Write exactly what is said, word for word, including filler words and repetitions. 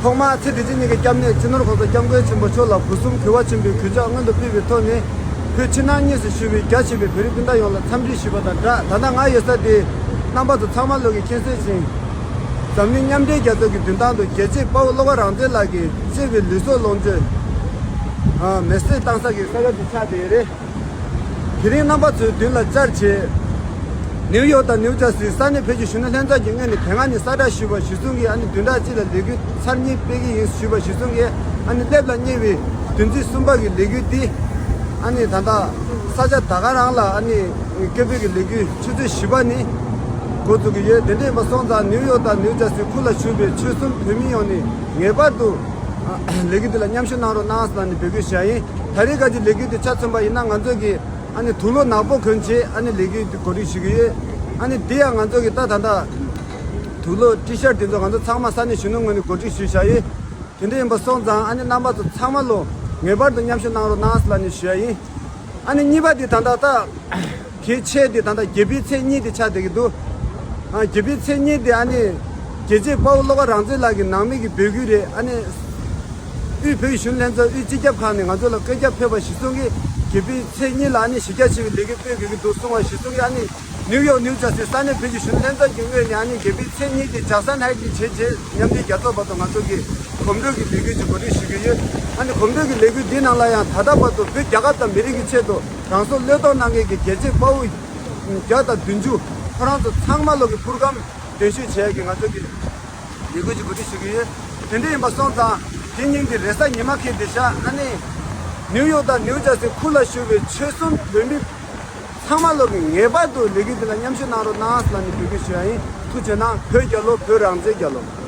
ཐོག་མར་ཚེ་འདི་ཕྱི་གཉིས་ཀྱི་སྐྱབས་གནས་སྤྱི་ནོར་༸གོང་ས་༸སྐྱབས་མགོན་ཆེན་པོ་མཆོག་ལ་སྒོ་གསུམ་གུས་པ་ཆེན་པོས་གུས་ཕྱག་སྔོན་དུ་ཕུལ་བའི་ཐོག་ནས། བོད་ཕྱི་ནང་གཉིས་སུ་བཞུགས་པའི་རྒྱ་ཆེ་བའི་བོད་རིགས་སྤུན་ཟླ་ཡོངས་ལ་འཚམས་འདྲི་ཞུས་པ་དང་སྦྲགས། ད་ལྟ་ང་ཡོད་ས་དེ་རྣམ་པ་ཚོ་ཚང་མ་ལོག་གིས་མཁྱེན་གསལ་བཞིན། འཛམ་གླིང་མཉམ་འབྲེལ་རྒྱལ་ཚོགས་ཀྱི་མདུན་ཐང་དུ་རྒྱལ་གཅེས་དཔའ་བོ་བློ་དགའ་རང་བཙན་ལགས་ཀྱིས་གཅེས་པའི་ལུས་སྲོག་ལོངས་སྤྱོད་མེར་སྲེག་བཏང་ས་གི་ས་ཆ་དེ་ཆགས་བསྡད་ཡོད་རེད། དེ་རིང་རྣམ་པ་ཚོའི་མདུན་ལ་བཅར་བྱས། ནིའུ་ཡོག་དང་ནིའུ་ཇར་སིའི་ས་གནས་བོད་ཀྱི་གཞོན་ནུ་ལྷན་ཚོགས་ཀྱི་ངོས་ནས་དེ་སྔ་ནས་གསལ་བསྒྲགས་ཞུས་པ་གཞིར་བཟུང་གིས། ཨ་ནི་བདུན་ཕྲག་གཅིག་ལ་ལས་འགུལ་ཚར་གཉིས་སྤེལ་གྱི་ཡིན་ཞུས་པ་གཞིར་བཟུང་གིས། ཨ་ནི་སླེབས་ལ་ཉེ་བའི་བདུན་ཚིགས་གསུམ་པ་གི་ལས་འགུལ་འདི། ཨ་ནི་ད་ལྟ་ས་ཆ་ད་ག་རང་ལ་ཨ་ནི་སྐད་འབོད་ཀྱི་ལས་འགུལ་ཆུ་ཚོད་བཞི་པ་ནས་འགོ་འཛུགས་ཀྱི་ཡོད། དེ་འདྲ་ཡིན་པ་སོང་ཙང་ནིའུ་ཡོག་དང་ནིའུ་ཇར་སི་ཁུལ་ལ་བཞུགས་པའི་ཆོལ་གསུམ་བོད་མི་ཡོངས་ནས་ངེས་པར་དུ་ལས་འགུལ་འདི་ལ་མཉམ་ཞུགས་གནང་རོགས་གནང་ཟེར་ནས་འབོད་སྐུལ་ཞུ་ཡ་ཡིན། ད་རེས་ཀ་གི་ལས་འགུལ་འདི་ཆ་མཚོན་པ་ཡིན་ན། ང་ཚོ་གི་ཨ་ནི་དུག་ལོག་ནག་པོ་གོན་བྱས་ཨ་ནི་ལས་འགུལ་འདི་གོ་སྒྲིག་ཞུ་གི་ཡོད། ཨ་ནི་འདི་ཡང་ང་ཚོ་གི་ད་ད་ལྟ་དུག་ལོག་ཊི་ཤར་ཊི་འདི་ཚོ་ང་ཚོ་ཚང་མ་ས་གནས་གཞོན་ནུ་ངོས་ནས་གོ་སྒྲིག་ཞུས་བཞག་ཡོད། དེ་འདྲ་ཡིན་པ་སོང་ཙང་ཨ་ནི་རྣམ་པ་ཚོ་ཚང་མ་ལོ་ངེས་པར་དུ་མཉམ་ཞུགས་གནང་རོགས་གནང་ཟེར་ནས་ཞུ་ཡ་ཡིན། ཨ་ནི་གཉིས་པ་འདི་ད་ལྟ་ད་གལ་ཆེ་འདི་ད་ལྟ་རྒྱལ་པོའི་ཚེས་གཉིས་འདི་ཆགས་བསྡད་ཀྱི་འདུག་ཨ། རྒྱལ་པོའི་ཚེས་གཉིས་འདི་ཨ་ནི་རྒྱལ་གཅེས་དཔའ་བོ་བློ་དགའ་རང་བཙན་ལགས་ཀྱི་ནང་མི་གི་འབོད་སྐུལ་རེད། ཨ་ནི་དབུས་བོད་ཀྱི་གཞོན་ནུ་ལྷན་ཚོགས་དབུས་སྤྱི་ཁྱབ་ཁང་ནས་ང་ཚོ་ལ་བཀའ་རྒྱ་ཕེབས་པ་གཞིར་བཟུང་གིས་རྒྱལ་པོའི་ཚེས་གཉིས་ལ་ཨ་ནི་གཞི་རྒྱ་ཆེ་བའི་ལས་འགུལ་སྤེལ་དགོས་ཀྱི་འདུག་གསུངས་པ་གཞིར་བཟུང་གིས། ཨ་ནི་ནིའུ་ཡོག་ནིའུ་ཇར་སི་ས་གནས་བོད་ཀྱི་གཞོན་ནུ་ལྷན་ཚོགས་ཀྱི་ངོས་ནས་ཨ་ནི་རྒྱལ་པོའི་ཚེས་གཉིས་དེ་ཇེག་སན་ཧའེཊ་ནས་བྱས་རྗེས་མཉམ་འབྲེལ་རྒྱལ་ཚོགས་བར་དུ་ང་ཚོ་གི་གོམ་བགྲོད་ཀྱི་ལས་འགུལ་ཅིག་གོ་སྒྲིག་ཞུ་གི་ཡོད། ཨ་ནི་གོམ་བགྲོད་ཀྱི་ལས་འགུལ་འདི་ནང་ལ་ཡང་ད་ལྟ་བར་དུ་བོད་རྒྱལ་ཁབ་དང་མི་རིགས་ཀྱི་ཆེད་དུ་རང་སྲོག་བློས་གཏོང་གནང་མཁན་གྱི་རྒྱལ་གཅེས་དཔའ་བོ་བརྒྱ་དང་བདུན་ཅུ། ཁོ་རང་ཚོ་ཚང་མ་ལོག་གི་པུར་སྒམ་གདན་ཞུ་བྱེད་ཡག་གི་ང་ཚོ་གི་ལས་འགུལ་ཅིག་གོ་སྒྲིག་ཞུ་གི་ཡོད། དེ་འདྲ་ཡིན་པ་སོང་ཙང་དེ་ཉིན་གྱི་རེས་གཟའ་ཉི་མ་ཁེལ་བསྡད་ཤག་ཨ་ནི་ནིའུ་ཡོག་དང་ནིའུ་ཇར་སི་ཁུལ་ལ་བཞུགས་པའི་ཆོལ་གསུམ་བོད་མི་ཚང་མ་ལོག་གི་ངེས་པར་དུ་ལས་འགུལ་འདི་ལ་མཉམ་ཞུགས་གནང་རོགས་གནང་ཟེར་ནས་འབོད་སྐུལ་ཞུ་ཡ་ཡིན། ཐུགས་རྗེ་གནང་། བོད་རྒྱལ་ལོ། བོད་རང་བཙན་རྒྱལ་ལོ།